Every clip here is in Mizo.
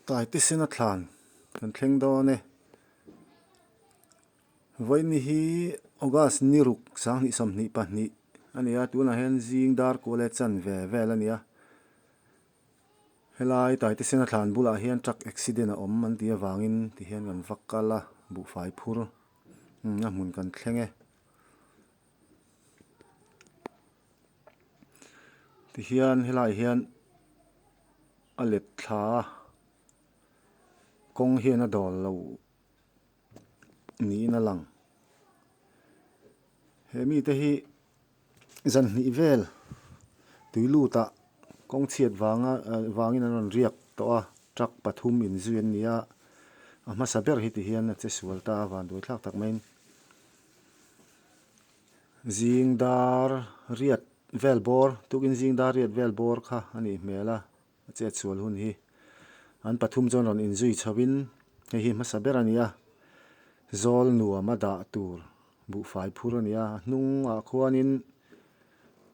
Taitesena thlan kan thleng dawn e. Vawiin hi August ni ruk 2022 a ni a, tunah hian zing dar kual e chan ve vel a ni a. Helai Taitesena thlan bulah hian truck accident a awm an tih avangin tihian kan va kal a, buhfai phur a hmun kan thleng e. Tihian helaiah hian a let thla a kawng hian a dawl lo niin a lang. He mite hi zan hnih vel tui lutah kawng chhiat vanga vangin an rawn riak tawh a truck pathum inzui an ni a a hmasa ber hi tihian a che sual ta a vanduai thlak tak maiin. Zing dar riat vel bawr tukin zing dar riat vel bawr kha a nih hmel a a chet sual hun hi an pathum chuan rawn inzui chho in hei hi hmasa ber a ni a zawl nuam a dah tur buhfai phur a ni a a hnungah khuanin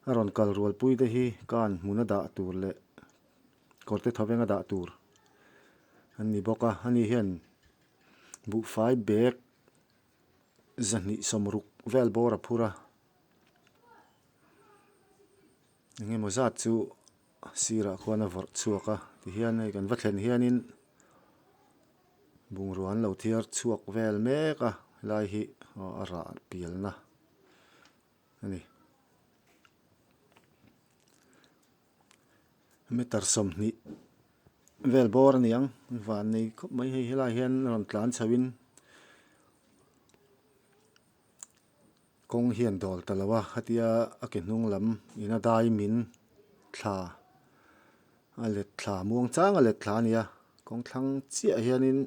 a rawn kal rual pui te hi kan hmun a dah tur leh kawr te thawveng a dah tur an ni bawk a ani hian buhfai bag 260 vel bawr a phur a eng emaw zat chu sirah khuan a vawrh chhuak a tihian hei kan va thlen hianin bungrua an lo thiar chhuak vel mek a helai hi aw a rah pialna a ni. Meter 20 vel bawr a ni ang van nei khawp mai hei helaiah hian rawn tlan chho in kawng hian dawl ta lo a khatia a ke hnung lam in a dai min thla a let thla muang chang a let thla a ni a kawng thlang chiah hianin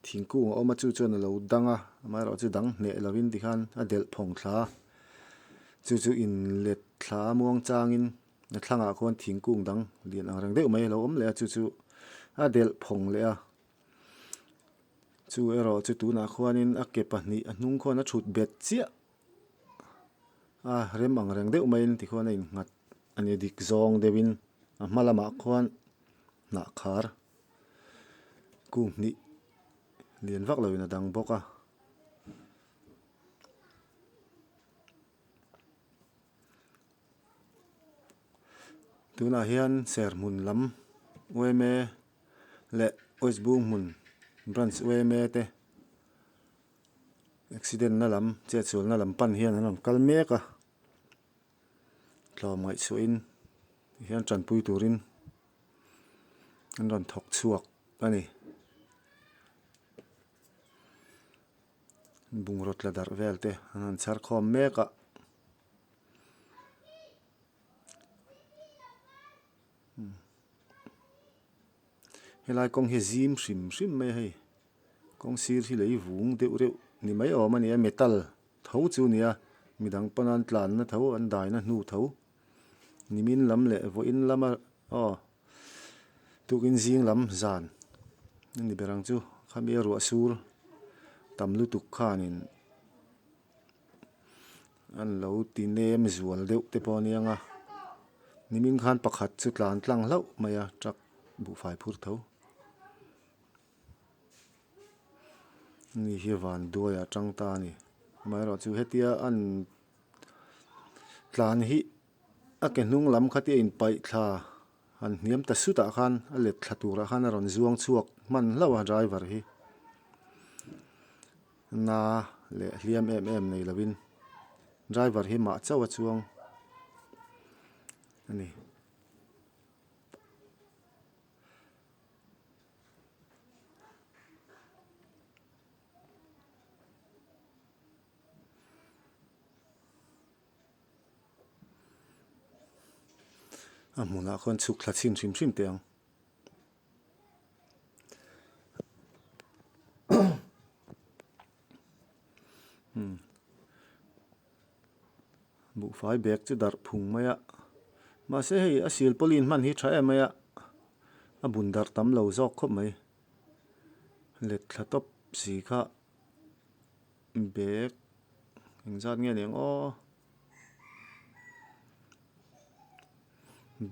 thingkung a awm a chu chuan a lo dang a amaherawhchu dang hneh lovin tikhan a delh phawng thla a chu chu in let thla a muang changin a thlangah khuan thingkung dang lian ang reng deuh mai a lo awm leh a chu chu a delh phawng leh a chu erawh chu tunah khuanin a ke pahnih a hnung khuan a thut bet chiah a rem ang reng deuh maiin tikhuan a innghat a ni dik zawng deuhin a hma lamah khuan hnah khar. Kung hnih lian vak loin a dang bawk a. Tunah hian Serhmun lam yma leh West Bunghmun branch yma te accident na lam chetsualna lam pan hian an rawn kal mek a tlawm ngaihsuahin hian tanpui turin. An rawn thawk chhuak a ni. Bungraw tla darh vel te an han chhar khawm mek a. Helai kawng hi zim hrim hrim mai a hei. Kawng sir hi lei vung deuh reuh ni mai awm a ni a metal tho chu a ni a midang pawn an tlanna tho an daina hnu tho. Nimin lam leh vawiin lama aw tukin zing lam zan a ni ber ang chu khami a ruah sur tam lutuk khanin an lo ti nem zual deuh te pawh a ni ang a nimin khan pakhat chu tlan tlang hlauh mai a truck buhfai phur tho ni hi van duai ah tang ta a ni amaherawhchu hetia an. Tlan hi a ke hnung lam kha te a inpaih thla han hniam ta sut ah khan a let thla turah khan a rawn zuang chhuak hman hlauh a driver hi na leh hliam em em nei lovin driver hi mah chauh a chuang a ni. A hmunah khuan chhuk thla chhin hrim hrim teh ang. Buhfai bag chu darh phung mai a mahse hei a silpawlin hman hi tha em mai a a bun darh tam lo zawk khawp mai let thla tawp si kha. Bag engzat nge niang aw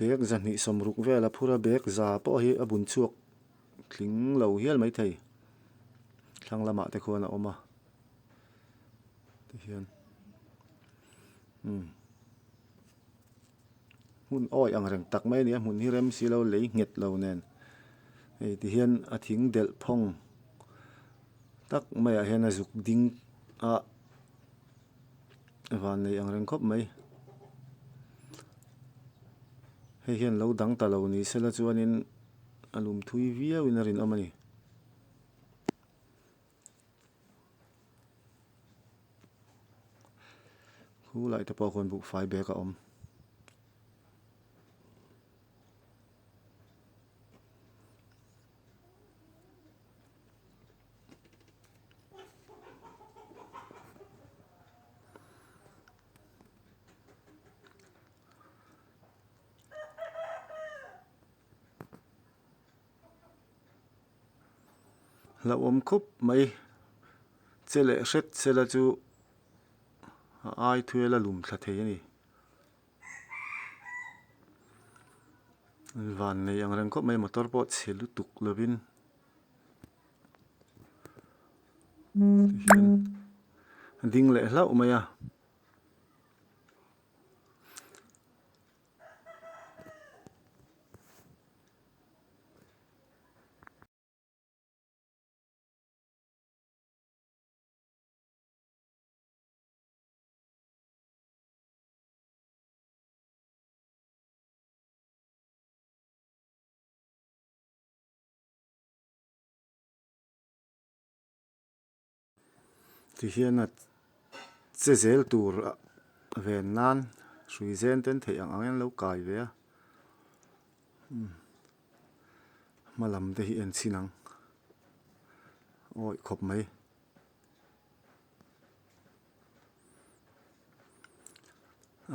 bag 260 vel a phur a bag za pawh hi a bun chhuak. tling lo hial maithei thlang lamah te khuan a awm a tihian umm hmun awi ang reng tak mai a ni a hmun hi rem si lo lei nghet lo nen hei tihian a thing delh phawng tak maiah hian a zuk ding a van nei ang reng khawp mai hei hian lo dang ta lo ni sela chuanin a lum thui viau in a rinawm a ni. Khu lai te pawh khuan buhfai bag a awm. Hlauhawm khawp mai che leh hret sela chu a ai thuel a lum thla thei a ni. Van nei ang reng khawp mai motor pawh chhe lutuk lovin tihian a ding leh hlauh mai a. Tihian a che zel tur a ven nan hrui zen ten theih ang ang hian lo kai ve a hma lam te hi en chhin ang awih khawp mai.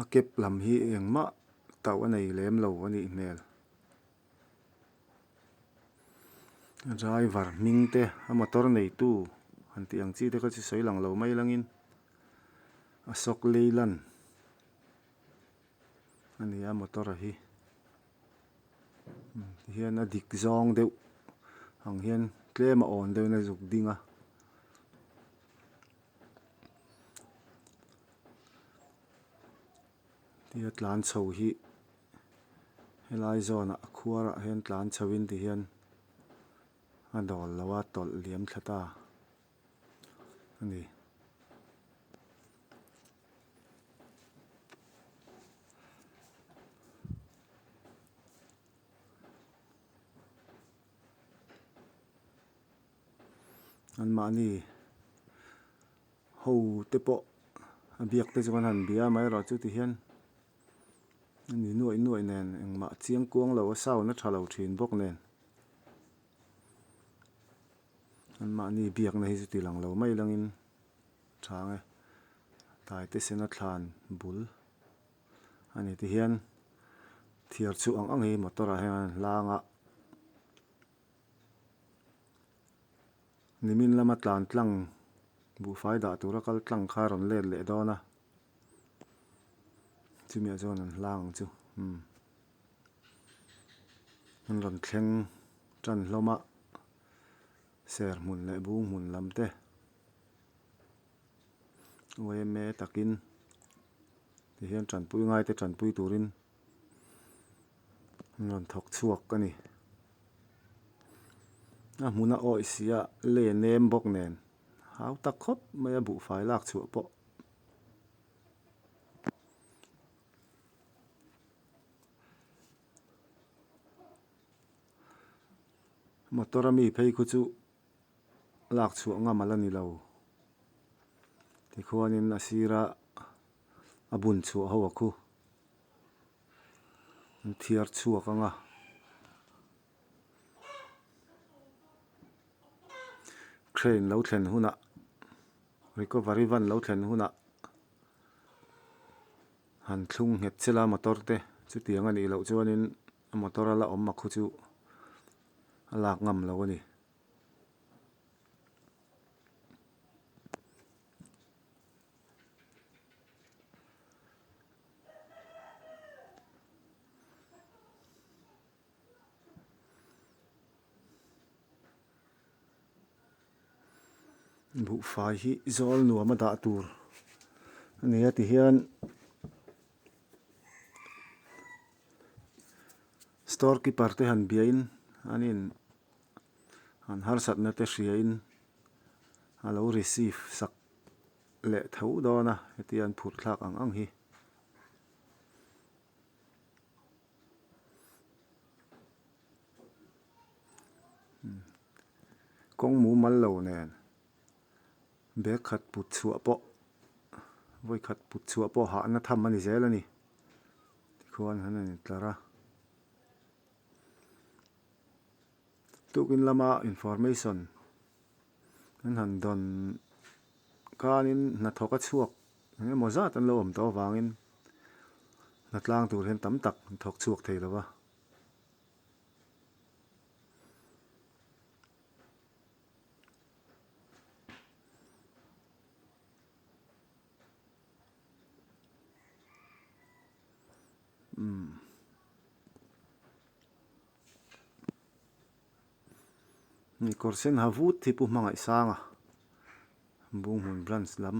A kep lam hi engmah tauh a nei lem lo a nih hmel. Driver hming te a motor neitu han tih ang chi te kha chu sawi lang lo mai langin Ashok Leyland a ni a motor a hi tihian a dik zawng deuh ang hian tlem a awn deuhin a zuk ding a. Tia tlan chho hi helai zawnah a khuarah hian tlan chho in ti hian a dawl lo a tawlh liam thla ta a ni. Anmahni ho te pawh a biak te chu kan han bia mai erawh chu ti hian a ni nuaih nuaih nen engmah chiang kuang lo a sound a tha lo thin bawk nen anmahni biakna hi chu ti lang lo mai langin tha ang e taite sena thlan bul a ni ti hian thiar chhuah ang ang hi motor ah hian an hlang a. Nimin lama tlan tlang buhfai dah tura kal tlang kha a rawn let leh dawn a, chumi ah chuan an hlang ang chu umm an rawn thleng tan hlawm a, ser hmun leh bung hmun lam te yma takin tihian tanpui ngai te tanpui turin. An rawn thawk chhuak a ni. A hmun a awih si a, lei a nem bawk nen hau tak khawp mai a buhfai lak chhuah pawh. Motor a mi phei khu chu lak chhuah ngam a la ni lo. Tikhuanin a sira a bun chhuah ho a khu. An thiar chhuak ang a crane lo thlen hunah recovery van lo thlen hunah han thlung nghet chela motor te chutiang a nih loh chuanin a motor a la awm a khu chu a lak ngam lo a ni. Buhfai hi zawl nuam a dah tur a ni a tihian store keeper te han biain an in an harsatna te hriain a lo receive sak leh tho dawn a hetia an phurh thlak ang ang hi. Kawng mumal lo nen bag khat put chhuah pawh vawi khat put chhuah pawh hahna tham a ni zel a ni tikhuan han a intlar a tukin lama information an han dawn khanin hnathawk a chhuak eng emaw zat an lo awm tawh avangin hnatlang tur hian tam tak an thawk chhuak thei lo va. Ni kawr sen ha vut hi pu hmangaih sanga Bunghmun branch lam.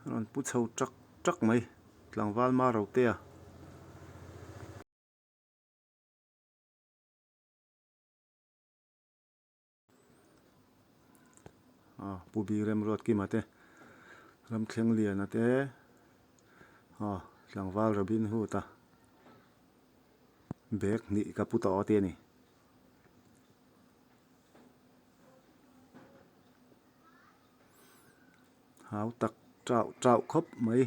A rawn pu chho tak tak mai tlangval Marotea. Aw Pu Bi Remruatkima te Ramthlengliana te aw tlangval Robin Hood a bag hnih ka pu tawh a ti a ni. Hau tak chauh chauh khawp mai.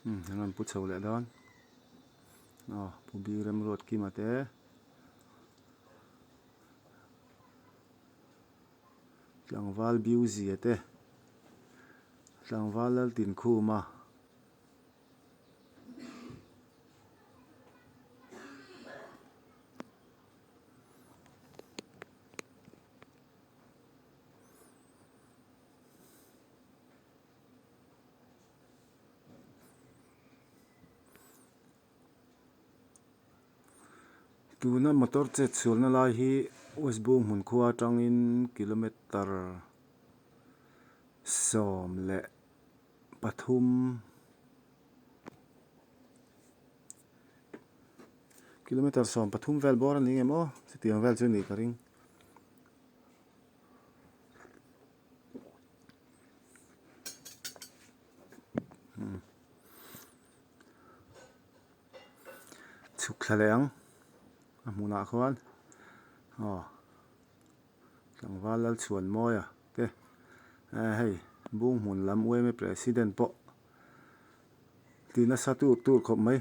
Umm an rawn pu chho leh dawn aw pu bi remruat kima te. Tlangval Biuzia te, Tlangval Laltinkhuma. Tuna motor chet chhualna lai hi West Bunghmun khua atangin kilometer 13 kilometer 13 vel bawr a ni ngem aw chutiang vel chu a nih ka ring. Chhuk thla leh ang a hmunah khuan aw tlangval Lalchhuanmawia te eh hei Bunghmun lam UMA president pawh ti nasa tur tur khawp mai.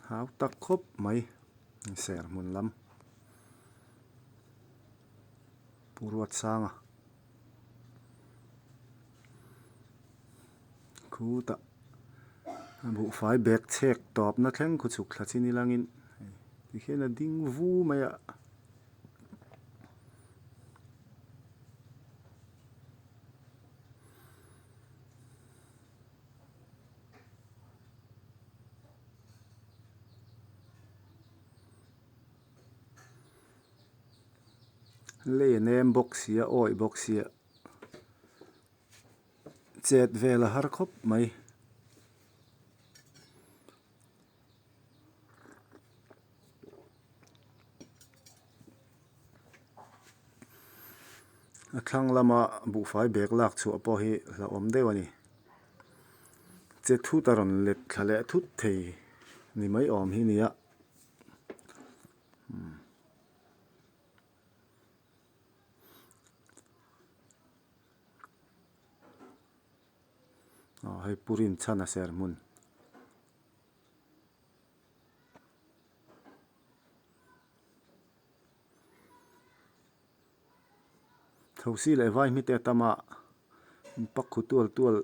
Hau tak khawp mai ser hmun lam Pu Ruatsanga khutah buhfai bag chhek tawpna thleng khu chhuk thla chin ilangin tikhian a ding vu mai a. Lei a nem bawk sia awih bawk sia chet vel a har khawp mai. A thlang lama buhfai bag lak chhuah pawh hi hlauhawm deuh a ni. Che thut a rawn let thla leh thut thei ni mai awm hi a ni a. Umm. Aw hei Pu Rinchhana serhmun. Thosi leh vai hmite a tam a, pak khu tual tual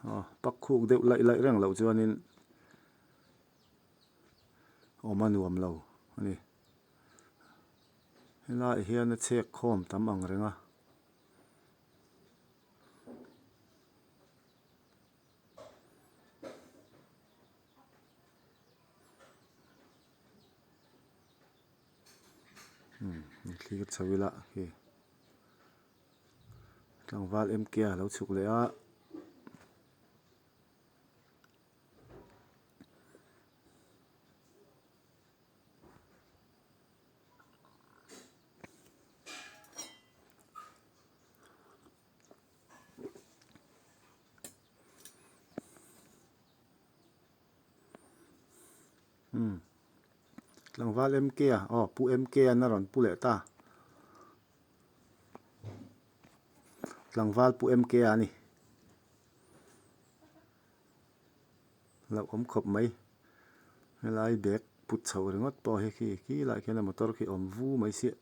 aw pak khuk deuh laih laih reng loh chuanin awm a nuam lo a ni. Helaiah hian a chhek khawm tam ang reng a. Umm thlir chho ila khi tlangval M K a lo chhuk leh a. Umm tlangval MK a aw pu MK an a rawn pu leh ta tlangval pu MK a ni hlauhawm khawp mai helai bag put chhoh ringawt pawh hi khi khi lai khian a motor khi awm vu mai siah.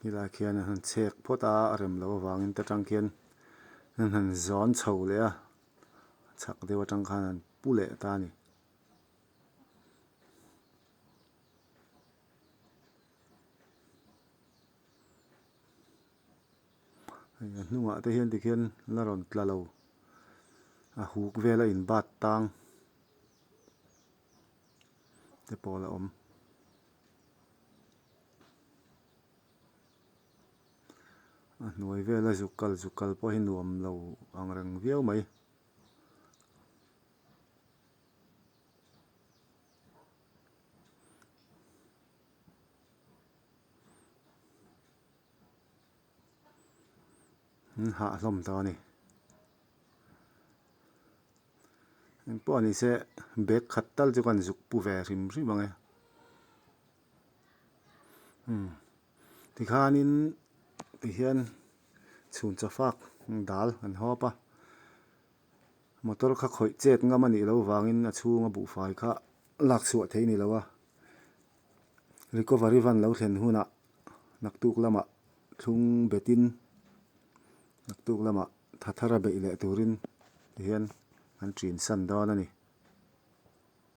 Helai khian an han chhek phawt a a rem loh avangin ta tang khian an han zawn chho leh a chhak deuh atang khan an pu leh ta a ni. Hei a hnungah te hian tikhian la rawn tla lo a huk vel a in bat tang te pawh a la awm. A hnuai vela zuk kal zuk kal pawh hi nuam lo ang reng viau mai. An hah hlawm ta a ni. Engpawh ni se bag khat tal chu kan zuk pu ve hrim hrim ang e. Umm tikhanin tihian chhun chawfak dal an hawp a. Motor kha khawih chet ngam a nih loh vangin a chhunga buhfai kha lak chhuah theih a ni lo a. Recovery van lo thlen hunah naktuk lamah thlung betin naktuk lamah tha thara beih leh turin tihian an ṭin san dawn a ni.